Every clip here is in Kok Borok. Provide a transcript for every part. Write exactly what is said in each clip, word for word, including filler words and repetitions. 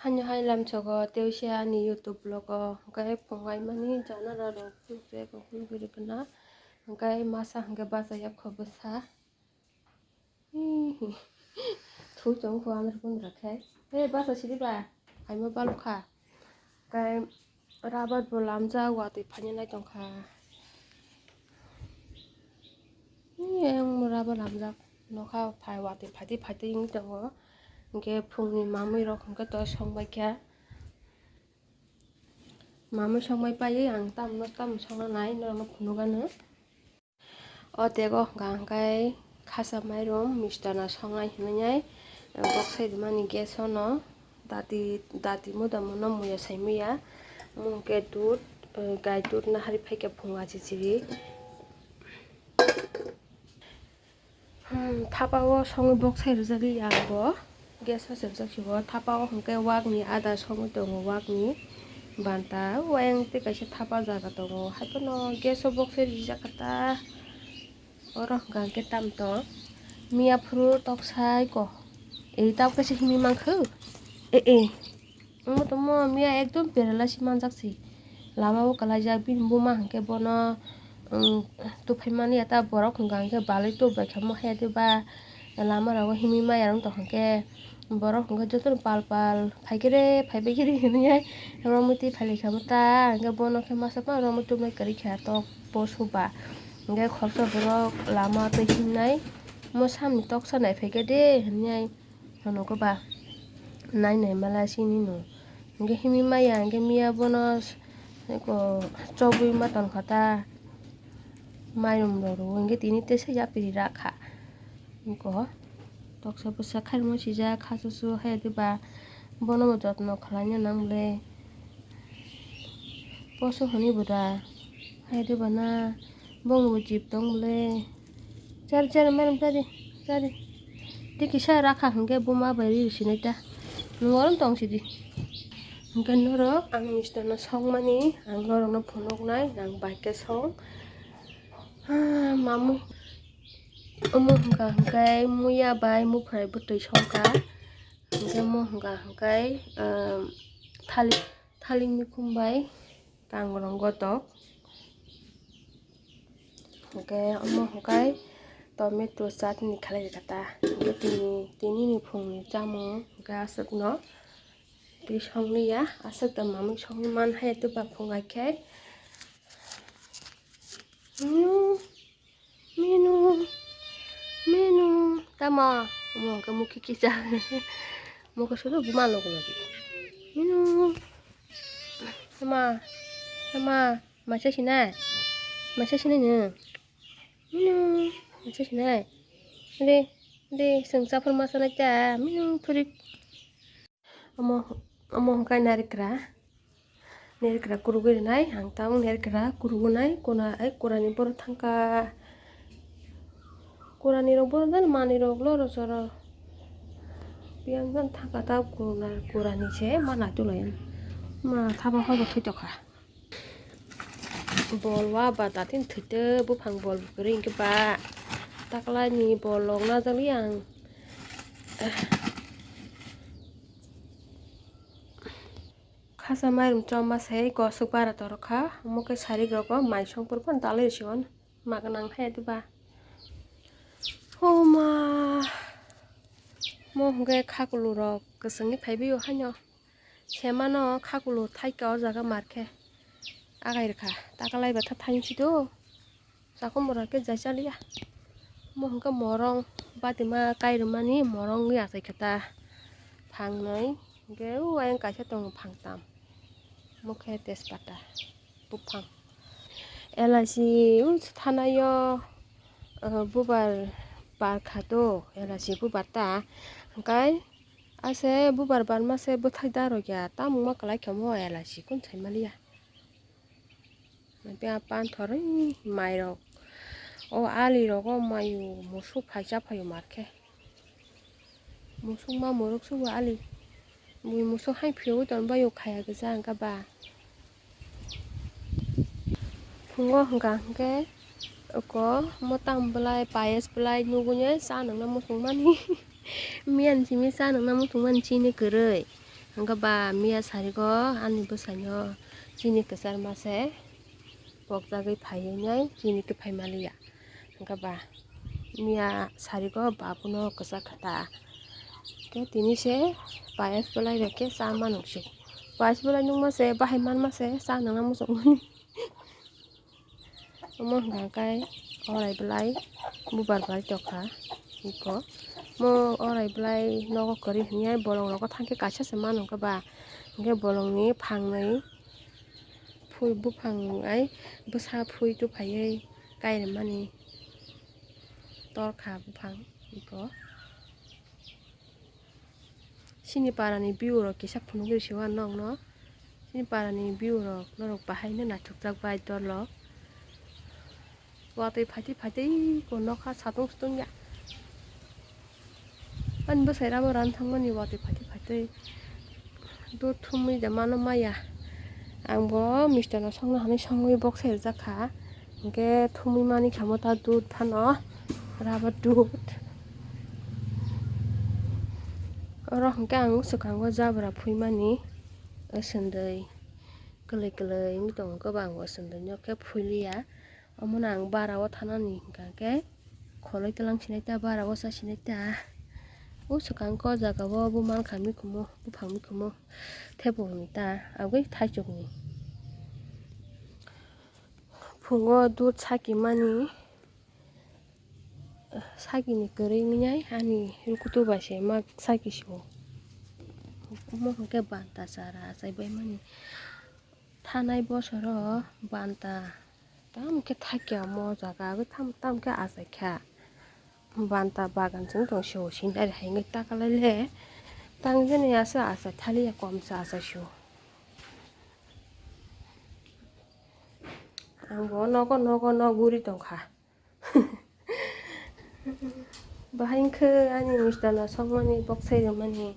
Ani hai lamsogo tei se ani YouTube vlog o hwnkhe phungai mani jana rok phunukjak phunukgwi rwkha na hwnkhe masa hwnkhe bachaya kho bwsa. Hihi. Thui tong kho amir kun rakhe. He basa sidi ba. Aima balukha. Kai rabat bo lamjak watwi phanya nai tongkha. Yang rabat lamjak. Nokha phai watwi phaitwi phaitwi wng tongo. Hwnkhe phungni mamui rok hwnkhe to songbai kha. Mamui songbai paiwi ang tamo tamo songna nai norokno phunukgano. O tego hwnkha hwnkhe khasa mairum mistana songnai hinwi bok sai rwmani gas o no dati dati muda muno muya sai muya mungkhe dud gai dud nahari phaikhe phunga chichiri. Hmm, thapa o songwi bok sai rwjak li ang bo. Gas o chepjak si bo. Thapa o hwnkhe wakni ada songwi tongo, wakni banta. Wayang tei kaisa thapa jaga tongo. Haiphano gas o bok sai rijak kha ta. Oro hwnkha hwnkhe tam tong. Miya phuru tok sai ko. Ei tabuk kaisa himwi mankha. E, e. Omo tongmo miya ekdom paralysis manjak se. Lama o kalaijak bini buma hwnkhe bono, um, tubuphaimani ya ta borok hwnkha hwnkhe balwi tububaikhamo haya de ba lama rogo himwi maya wng tong hwnkhe borok hwnkhe jotono pal pal phaikhe re phaibaikhe re hinwi hai romwi twi phailaikha ta hwnkhe bono khe masa phano romwi tubunai kwrwi kha tok poso ba hwnkhe khoroksa borok lama twi himnai mo samni toksa naiphaikhe de hinwi hai. Hwnwi ba nai nai mala sini no. Hwnkhe himwi maya hwnkhe miya bono eko chobwi ma tongkha ta. Mairum rok rw hwnkhe tini tesa yapri rakha. Eko toksa bwsa khairokma sijak kha chuchu hai diba bono bo jotno khlaina nang le. Poso hwnwi bo da hai diba na. Bongni bo jip tong le. Chari, chari, mairum chari, chari. Tei kisa rakha hwnkhe buma bai ri sinai ta. Nwng orom tong sidi. Hwnkhe norok ang mister no songmani, ang norokno phunuknai, ang bai khe song. Ah, mamui. Omo hwnkha hwnkhe muya bai muphrai bwtwi songkha. Hwnkhe omo hwnkha hwnkhe, ah, thalik, thalik mikhum bai. Kangrong gotok. Hwnkhe omo hwnkhe tomato chutney khlai rwkha ta. Hwnkhe tini, tinini phungni chamung hwnkhe aswkno twi songli ya. Aswk da mamui songwi man hai tei ba phung hai khe. Minu, minu, minu. Tamo? Omo hwnkhe mukhi kisa. Mokhe suru buma logo logi. Minu. Tamo? Tamo? Maisa sinai? Maisa sinai nwng? Minu, maisa sinai? De, de, chwng chaphar ma chanai ta, minu phuri. Omo, omo hwnkhe narikra. Narikra kurugwi rwnai, ang tabuk narikra kurugunai, kuna, ai, kurani borok thangkha. Kurani rok borok jani manwi rok loro choro. Biyang jani thangkha ta kuna, kurani se ma naitulai. Ma thapa hor bo thwi tokha. Bol wa ba datin thwitwi buphang bol kwrwi hwnkhe ba taklaini bol rok najakli ang. Khasa mairum choma se gosok bara torokha, omo khe sarik rogo mai songpor phano dalai rwsion ma gwnang hai diba. Homa mo hwnkhe khakulu rok kwchwngwi phaibaio haino. Semano khakulu thaika o jaga mar khe agai rwkha. Takalai batha thainsi do. Sakhumura khe jai chaliya. Mo hwnkhe morong batima kai rwmani morong wngwi achai khe ta. Phangnwi hwnkhe o ayang kaisa tongo phangtam. Mo khe tejpata buphang. Elachi o thanaio, ah, bubar barkha do, elachi bubar ta. Hwnkhe Ase bubar barma se bwthai da rwkya, tamungma kwlai khe omo elachi kun sai maliya. Hwnkhe a panthor ui mairok, o ali rogo mayu musuk phai cha phaio mar khe. Musuk ma muruk sugo ali. Bui musuk hai phiyogwi tonbaio khaya kwchang khe ba. Phungo hwnkha hwnkhe oko mwtam bwlai payas bwlai nugui cha nangna muchungmani. Miyan simi cha nangna muchungmani chini kwrwi. Hwnkhe ba miya sarigo ani bwsaino chini kwchar mase pokjagwi phaiwi nai chini kwphai maliya. Hwnkhe ba miya sarigo babuno kwchak kha ta. Hwnkhe tini se payas belai rok khe cha ma nukjagw. Payas belai nukma se bahai manma se cha nangna muchungmani. Omo hwnka khe orai belai bubar bai tokha iko. Mo orai belai nogo kwrwi hwnwi bolong rogo thangkhe kaisa se mano hwnkhe ba, hwnkhe bolongni phangnwi phui buphang ai bwsa phui tuphaiwi kairwmani torkha buphang iko. Chini parani view rok kisa phunugwi rwsio ang nokno. Chini parani view rok norok bahaino naithokjak bai dol rok. Watwi phaitwi phaitwi ko nokha satung sutung ya. Ani bwsai rabo ran thangmani watwi phaitwi phaitwi. Dud thumwi da mano maya. Ang bo mister no songna hwnwi songwi boksai rwjak kha. Hwnkhe thumwi mani kha mo ta dud phano. Rabo dud. Oro hwnkhe ang swkango jabra phuimani, o swndwi kwlwi kwlwi wngwi tongo, kwbang o swndwi no khe phuiliya. Omono ang bara o thanani hwnkha khe kholoi twlang sinai ta, bara o cha sinai ta. O swkang khe o jaga o bo mankha mikhumu, buphang mikhumu, thebukni ta, agwi thaichukni. Phungo dud saki mani. Sakini kwrwi wngnai ani rukutu bai se ma saki sio. Omo hwnkhe banta chara achai bai mani. Thanai bosoro banta tamo khe thakya omo jaga agwi tamo tamo khe achai kha. Banta bagan chwng tong sio sindari hai wngwi takalai le. Tang jani asa achai thaliya komsa achai sio. Ang bo nogo nogo nog guri tongkha. Bahai wngkhe ani mister no sokmani boksai rwmani.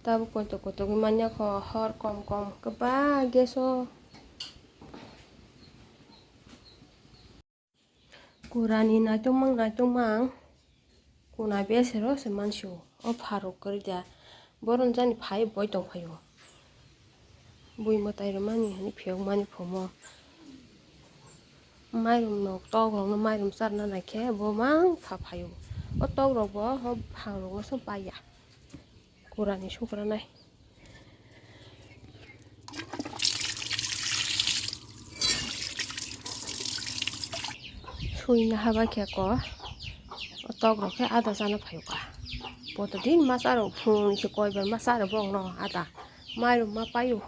Tabuk koito koitogwi manya kho hor kom kom kwbang gas o. Kurani naitokmang naitokmang. Kuna besero se mansio, o pharok kwrwi da. Boron jani phai boi tong phaio. Bui mwtai rwmani hwnwi phiyok mani phomo. Mairum no tok rok no mairum charna nai khe bo mang pha phaio. O tok rok bo o phang rok no se paiya. Kurani sukra nai. Sui na haba khe ko, o tok rok khe ada chana phaio ka. Boto din ma charo, phung ni se koi bar ma charo bong no ada. Mairum ma paio.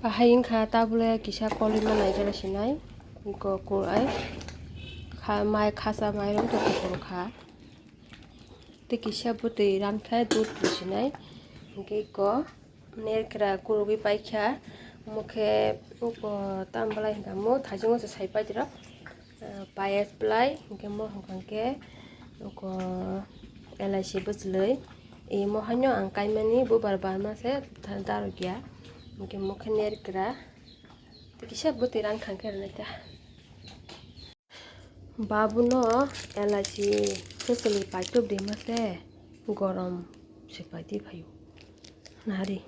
Bahai wngkha tabule kisa kolima naijala sinai, go kurai kha, mai khasa mairum to kuphur kha. Tei kisa bwtwi rankhe dud sinai, hwnkhe go nerkra kurugwi paikha, omo khe oko tamo belai hinka mo thaichungo se sai paitiro. Payas belai hwnkhe mo hwnkha khe oko elaichi bwchwlwi. Imo haino ang kaimani bubar barma se darok ya. Hwnkhe mo khe nerkra. Kisa bwtwi rang khang khe rwnaikha. Babuno elaichi bwchwlwi paitop rima se gorom se paitwi phaio. Nari.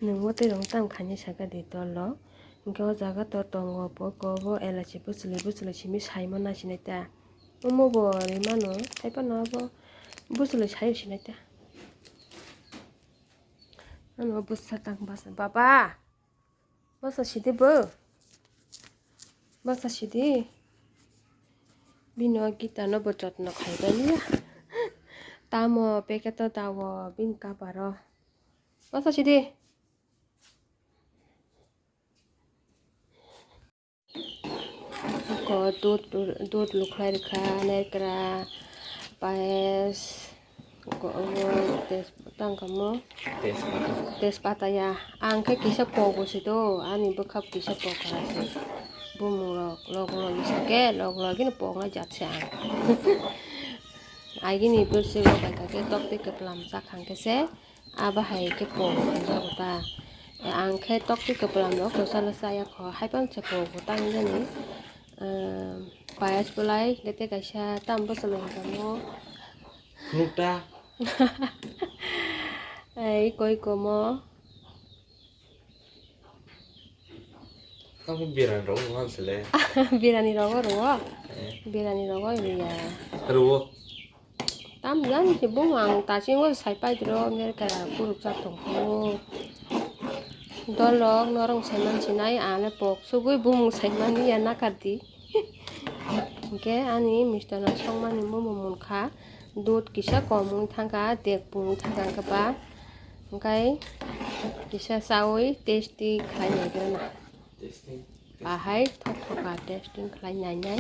Nwng bo tei rwng tam khainai saka di tolo. Hwnkhe o jaga to tongo, bo ko bo elaichi bwchwlwi bwchwlwi simi saimano sinai ta. Omo bo rimano, haiphano abo bwchwlwi saio sinai ta. Ano bwsa tang basa, baba, basa sidi bo, basa sidi. Bino Gita no bo jotno khaibani ya. Tamo packet o dawo bini cover o. Basa sidi. Ko dud, dud lukhlai rwkha, nekra, payas, ko, o, tes-, tang kamo? Tejpata. Tejpata ya. Ang khe kisa pogo se do, ani bwkha kisa pokra se. Bumung rok, log log ni sake, log log ni pokna jat se ang. Agini bwswk rok bai kha khe tok twi kwplam chak hang khe se abo hai khe pok hwnjago ta. Ang khe tok twi kwplam rok kwchalo chaya kho, hai phano se pok bo tang jani. Ehm, payas belai lete kaisa tam bwsalo hwnjamo. Phunukta. Ei koi komo. Tamo birani rogo man sele. Birani rogo rogo. Eh. Birani rogo ya. Rogo. Tam jan si bung ang ta singo sai pai dro America kuruk chak tong ko. Dolok norong sai man sinai ale pok sugui bung sai man ya nakar di. Hingke ani mister no songmani mumo munkha, dud kisa kom wng thangkha, dek pung wng thangkha hingke ba, hingkai kisa chaui tasty khlai nai gana. Tasting. Bahai thok thok kha tasting khlai nai nai.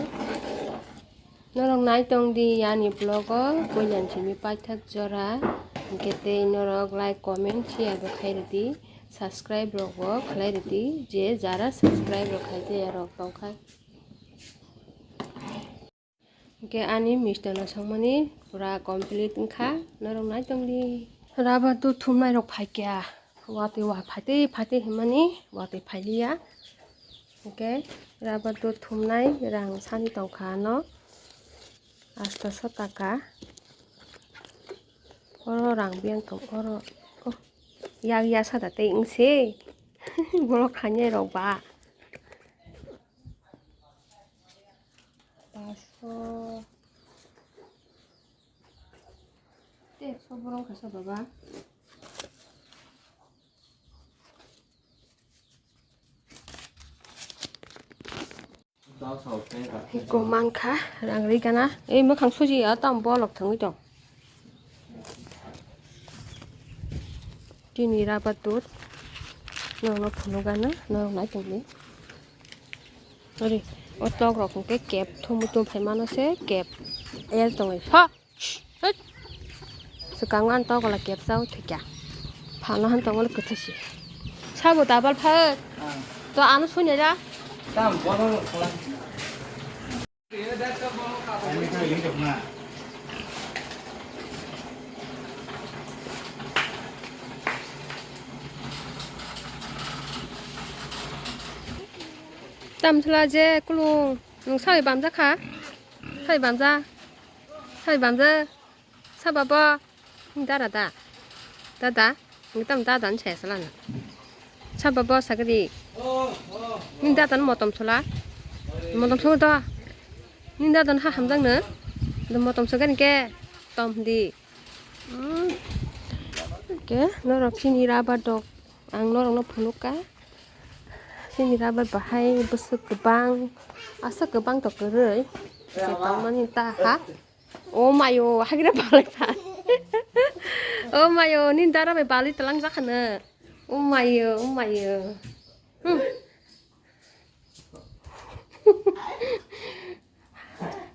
Norok nai tong di ani vlog o, puilan simi paithak jora, hingke tei norok like, comment, share bo khai rwdi, subscribe rok bo khlai rwdi, je jara subscribe rok khai tei rok tong khai. Hingke ani mister no songmani pura complete wngkha, norok nai tong di. Rubber dud thumnai rok phaikya, watwi wa phaitwi phaitwi hinmani watwi phailiya. Hingke rubber dud thumnai rang sani tongkha ano, astaso taka. Oro rang biyang tong oro, oh, yak ya sada tei wngse. Borok khainai rok ba. Paso. Te ekso borok kasa baba. Iko mankha rang ri gana. Ei makhang suji ya tam bolok thangwi tong. Tini rubber dud. Norokno phunukgana, norok nai tongdi. Ori, o tok rok hwnkhe kep thumu tum phaimano se kep el tongwi. Pha! Hit! Swkango ang tok gola kep chao thwikya. Phano han tongmani kwthwsi. Sabo dabal pha. To ano sunya ja. Tam bono khala. Tam sala je kulung, nung sai bamja kha, sai bamja, sai bamja. Sabo bo, nini dada da. Dada, nini tamo dada ni saya sala na. Sabo bo sagadi. Nini dada ni motom sula. Motom sula do. Nini dada ni ha hamjang no. Do motom sula ni ke. Tom di. Hmm. Ke, norok chini rubber dok. Ang norok no phunuk ka. Chini rubber bahai bwswk kwbang. Asa kwbang to kwrwi. Ke tongmani ta ha. O mayo, hagira balai pha. O mayo, nini dara bai balai talang jakhana. O mayo, o mayo. Hmm.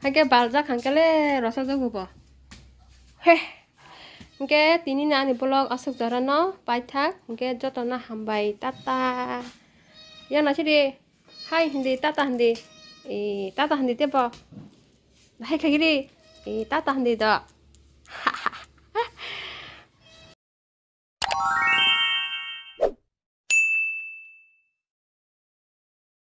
Hake baljak hangkele rosa jogu bo. He. Hingke tini ni ani vlog aswk jora no paithak. Hingke joto no hambai. Tata. Yang na sidi. Hai hindi, tata hindi. E, tata hindi tebo. Hai khaigiri. E, tata hindi do.